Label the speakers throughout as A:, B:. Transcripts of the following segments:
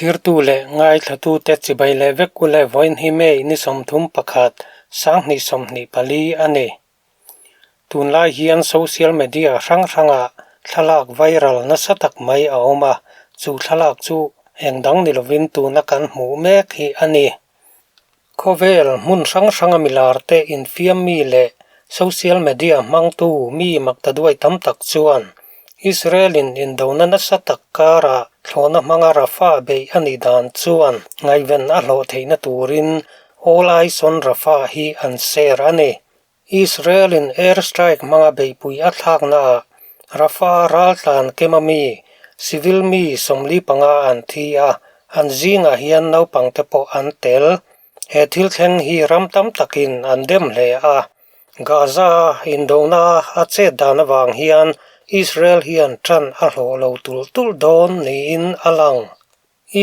A: Thlirtu leh ngaithlatute chibai leh vek u le vawiin hi May ni 31, 2024 a ni. Tunlai hian social media hrang hrangah thlalak viral nasa tak mai a awm a, chu thlalak chu eng dang ni lovin tuna kan hmuh mek hi a ni. Khawvel hmun hrang hranga milar te infiam mi leh social media hmangtu mi maktaduai tam tak chuan Israel-in indona nasa tak karah thlawhna hmanga Rafah beih a nih dan chuan ngaihven a hlawh theihna turin All Eyes on Rafah hi an share a ni. Israel-in air strike hmanga beihpui a thlaknaah Rafah raltlan kema mi, civil mi 45 an thi a, an zingah hian naupangte pawh an tel. He thil thleng hi ram tam takin an dem hle a. Gaza indona a chet dan avang hian Israel hian ṭan a hlawh lo tulh tulh dawn niin a lang.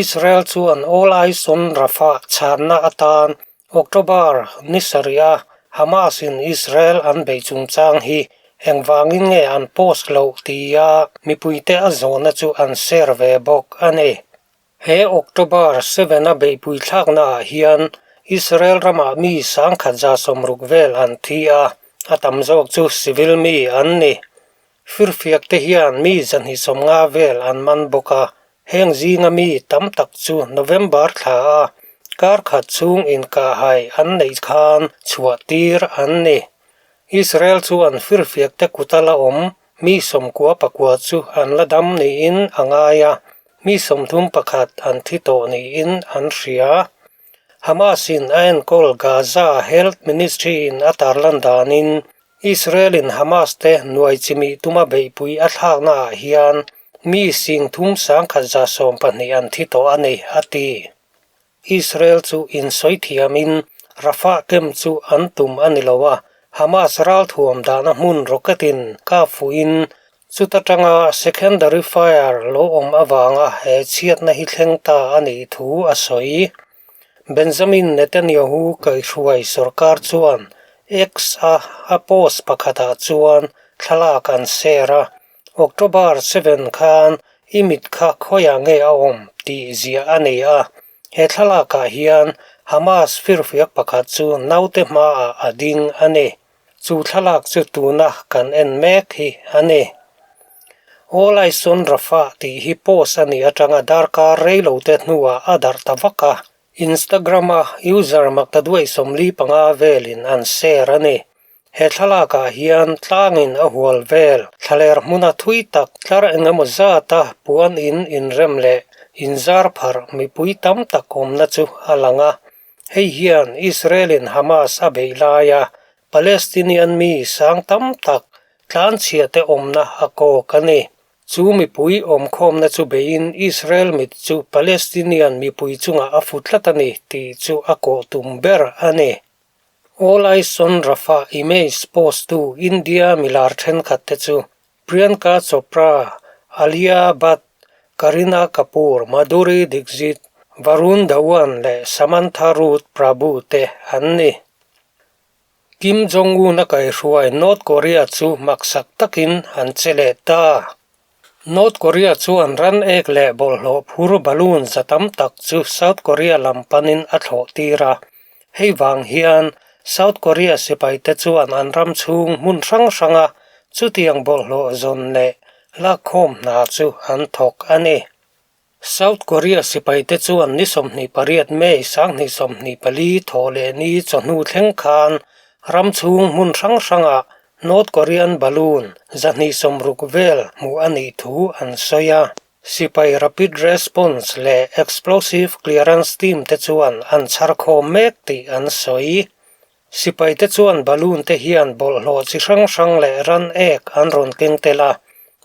A: Israel chuan All Eyes on Rafah chhanna atan October ni sarih a Hamas-in Israel an beih chungchang hi engvangin nge an post loh tia mipuite a zawhna chu an share ve bawk a ni. He October 7 a beihpui thlaknaah hian Israel ramah mi 160 vel an thi a, a tam zawk chu civil mi an ni. Firfiak te hian mi 250 vel an man bawk a, heng zinga mi tam tak chu November thla a kar khat chhung inkahhai an neih khan chhuah tir an ni. Israel chuan firfiak te kuta la awm mi 99 chu an la dam niin a ngai a, mi 31 an thi tawh niin an hria. Hamas-in a enkawl Gaza Health Ministry-in a tarlan danin Israel-in Hamas te nuai chimih tuma beihpui a thlaknaah hian mi 3112 an thi tawh a ni, a ti. Israel chu insawi thiamin Rafah camp chu an tum a ni lo a, Hamas ralthuam dahna hmun rocket-in kap fuhin chuta tanga secondary fire lo awm avanga he chhiatna hi thleng ta a nih thu a sawi. Benjamin Netanyahu kaihhruai sorkar chuan X-a a post pakhatah chuan thlalak an share a, October 7 khan i mit kha khawiah nge a awm tih ziah a nei a. He thlalakah hian Hamas firfiak pakhat chu naute hmaah a ding a ni. Chu thlalak chu tuna kan en mek hi a ni. All Eyes on Rafah tih hi post a nih atanga darkar reilote hnuah a darh ta vak a, Instagram-a user maktaduai 45 velin an share a ni. He thlalakah hian tlangin a hual vel thlaler hmuna thui tak tlar engemaw zata puan in inrem leh inzar pharh mipui tam tak awmna chu a lang a. Hei hian Israel-in Hamas a beih laia Palestinian mi sang tam tak tlanchhiate awmna a kawk a ni. Chu mipui awmkhawmna chu beiin Israel mit chu Palestinian mipui chungah a fu tlat a ni tih chu a kawh tum ber a ni. All Eyes on Rafah image post-tu India milar thenkhat te chu Priyanka Chopra, Alia Bhatt, Kareena Kapoor, Madhuri Dixit, Varun Dhawan leh Samantha Ruth Prabhu te an ni. Kim Jong-un a kaihruai North Korea chu maksak takin an che leh ta. North Korea chuan ran ek leh bawlhhlawh phur balloon za tam tak chu South Korea lam panin a thlawh tir a. Hei vang hian South Korea sipaite chuan an ram chhung hmun hrang hranga chutiang bawlhhlawh zawn leh lakkhawm hna chu an thawk a ni. South Korea sipaite chuan ni 28 May 2024 thawh leh ni chawhnu thleng khan ram chhung hmun hrang hrangah North Korean balloon 260 vel hmuh a nih thu an sawi a. Sipai Rapid Response leh Explosive Clearance Team te chuan an chhar khawm mek tih an sawi. Sipai te chuan balloon te hian bawlhhlawh chi hrang hrang leh ran ek an rawn keng tel a,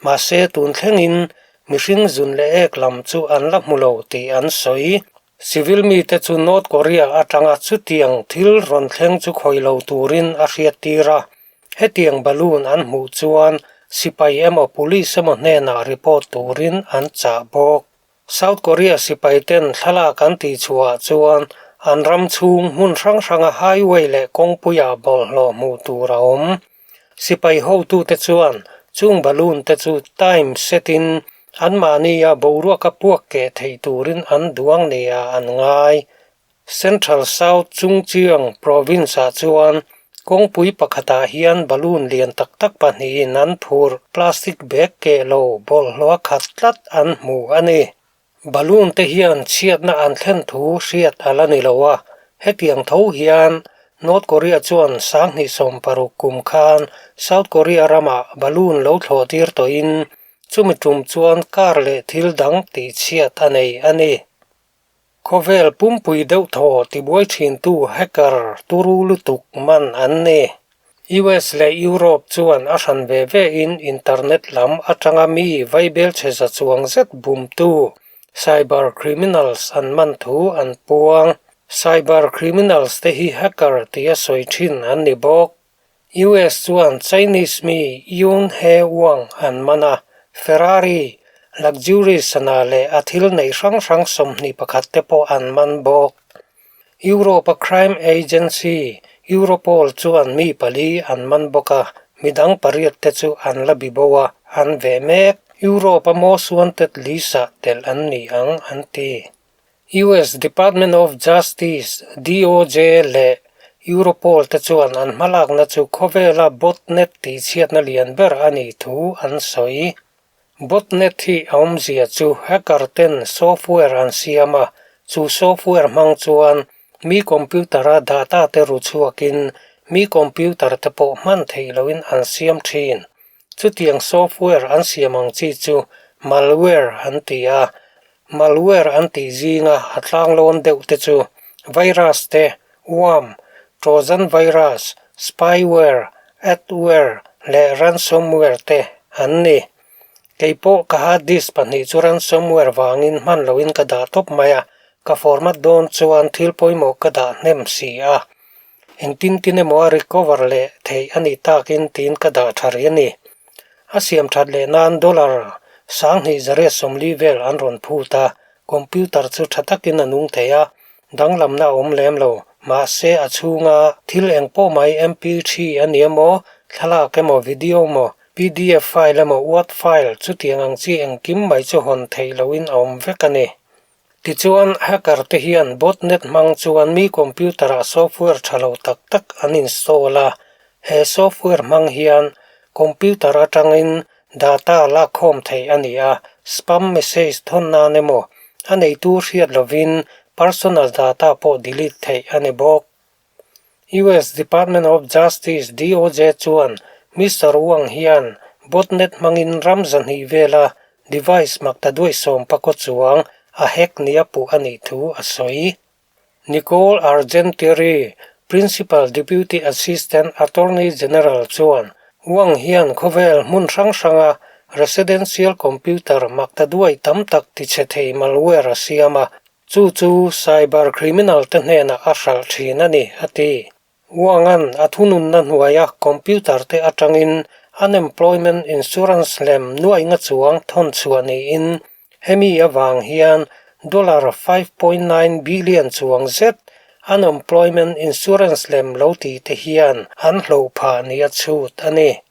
A: mahse tun thlengin mihring zun leh ek lam chu an la hmu lo tih an sawi. Civil mite chu North Korea atanga chutiang thil rawn thleng chu khawi lo turin a hriattir a, Hetiang balloon an hmuh chuan sipai emaw police emaw hnenah report turin an chah bawk. South Korea sipai ten thlalak an tih chhuahah chuan an ram chhung hmun hrang hranga highway leh kawngpuiah bawlhhlawh hmuh tur a awm. Sipai hotute chuan chung balloon te chu time set in Anmahnia boruaka puak keh theih turin an duang nia an ngai. Central South Chungcheong Province-ah chuan kawngpui pakhatah hian balloon lian tak tak pahnihin an phurh plastic bag keh lo bawlhhlawh a khat tlat an hmu a ni. Balloon te hian chhiatna an thlen thu hriat a la ni lo a, hetiang tho hian North Korea chuan 2016 kum khan South Korea ramah balloon lo thlawh tir tawhin chumi tum chuan car leh thil dang tihchhiat a nei a ni. Khawvel pumpui deuh thaw tibuai thintu hacker turu lutuk man an ni. US leh Europe chuan a hran ve ve in internet lam atanga mi vaibelchhe za chuang zet bumtu cyber criminals an man thu an puang. Cyber criminals te hi hacker tia sawi thin an ni bawk. US chuan Chinese mi Yun He Wang an man a, Ferrari, luxury sana leh a thil neih hrang hrang 21 te pawh an man bawk. Europe-a crime agency Europol chuan mi pali an man bawk a, midang pariat te chu an la bi bo a, an veh mek. Europe-a most wanted list-ah telh an ni ang, an ti. US Department of Justice, DOJ, leh Europol te chuan an hmalakna chu khawvela botnet tihchhiatna lian ber a nih thu an sawi. Botnet hi a awmzia chu hacker ten software an siam a, chu software hmang chuan mi computer-a data te ru chhuakin mi computer te pawh hman theih loin an siam thin. Chutiang software an siam ang chi chu malware an ti a, Malware an tih zinga a tlanglawn deuh te chu virus te, worm, trojan virus, spyware, adware leh ransomware te an ni. Kei pawh ka hard disk pahnih chu ransomware vangin hman loin ka dah tawp mai a, ka format dawn chuan thil pawimawh ka dah hnem si a. Engtin tin emaw a recover leh theih a nih takin tiin ka dah tha rih a ni. A siam that leh nan dollar 2840 vel an rawn phut a, computer chu tha takin a nung thei a, danglamna a awm lem lo. Mahse a chhunga thil eng pawh mai MP3 a ni emaw, thlalak emaw, video emaw, PDF file emaw, Word file chutiang ang chi engkim mai chu hawn theih lohin a awm vek a ni. Tichuan, hacker te hian botnet hmang chuan mi computer ah software tha lo tak tak an install a, he software hmang hian computer atangin data lakkhawm theih a ni a, spam message thawn nan emaw a neitu hriat lovin personal data pawh delete theih a ni bawk. US Department of Justice, DOJ, chuan Mister Wang hian botnet hmangin ram zahnih vela device maktaduai sawmpakaw chuang a hack nia puh a nih thu a sawi. Nicole Argentieri, Principal Deputy Assistant Attorney General chuan Wang hian khawvel hmun hrang hranga residential computer maktaduai tam tak tichhe thei malware a siam a, Chu chu cyber criminal te hnenah a hralh thin a ni, a ti. Wang-a'n a thununna hnuaia computer te atangin unemployment insurance lem nuainga chuang thawn chhuah niin hemi avang hian dollar 5.9 billion chuang zet unemployment insurance lem lo ti te hian an hloh phah nia chhut a ni.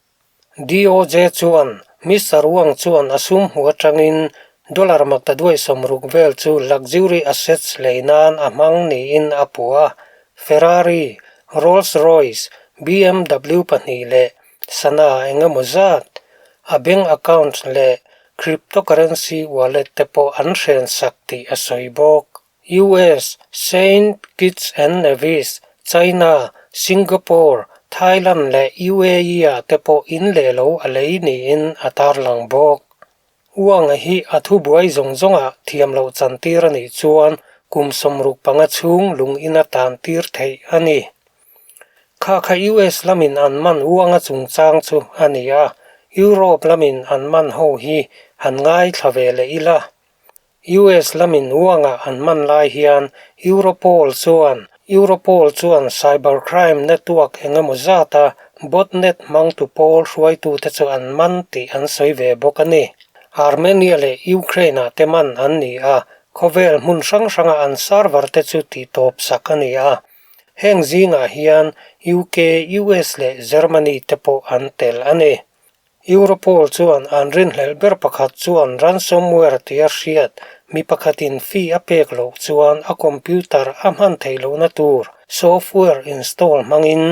A: DOJ chuan Mister Wang chuan a sum hmuh atangin dollar maktaduai 60 vel chu luxury assets lei nan a hmang niin a puh a, Ferrari, Rolls Royce, BMW pahnih leh sana eng emaw zat, a bank account leh cryptocurrency wallet te pawh an hren sak tih a sawi bawk. US, Saint Kitts and Nevis, China, Singapore, Thailand leh UAE-ah te pawh in leh lo a lei niin a tarlang bawk. Wang-a hi a thubuai zawng zawngah thiam loh chantir a nih chuan kum 65 chhung lung ina tantir theih a ni. Kha kha US lamin an man Wang-a chungchang chu a ni a, Europe lamin an man ho hi han ngaithla ve leh ila. US lamin Wang-a an man lai hian Europol chuan Europol chuan cybercrime network eng emaw zata botnet hmangtu pawl hruaitute chu an man tih an sawi ve bawk a ni. Armenia leh Ukraine-ah te man an ni a, khawvel hmun hrang hranga an server te chu tihtawp sak a ni a. Heng zingah hian UK, US leh Germany te pawh an tel a ni. Europol chuan an rinhlelh ber pakhat chuan ransomware tia hriat mi pakhatin fee a pek loh chuan a computer a hman theih lohna tur software install hmangin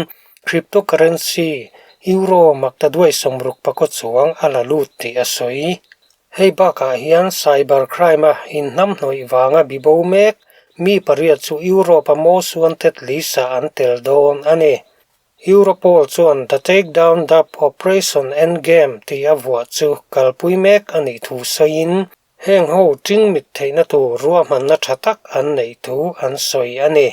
A: cryptocurrency euro maktaduai 60 pakaw chuang a la lut tih a sawi. Hei bakah hian cyber crime-a inhnamhnawih vanga bibo mek mi pariat chu Europe-a most wanted list-ah an tel dawn a ni. Europol chuan The Takedown Dub Operation Endgame tih a vuah chu kalpui mek a nih thu sawiin, heng ho ṭing mit theihna tur ruahmanna ṭha tak an neih thu an sawi a ni.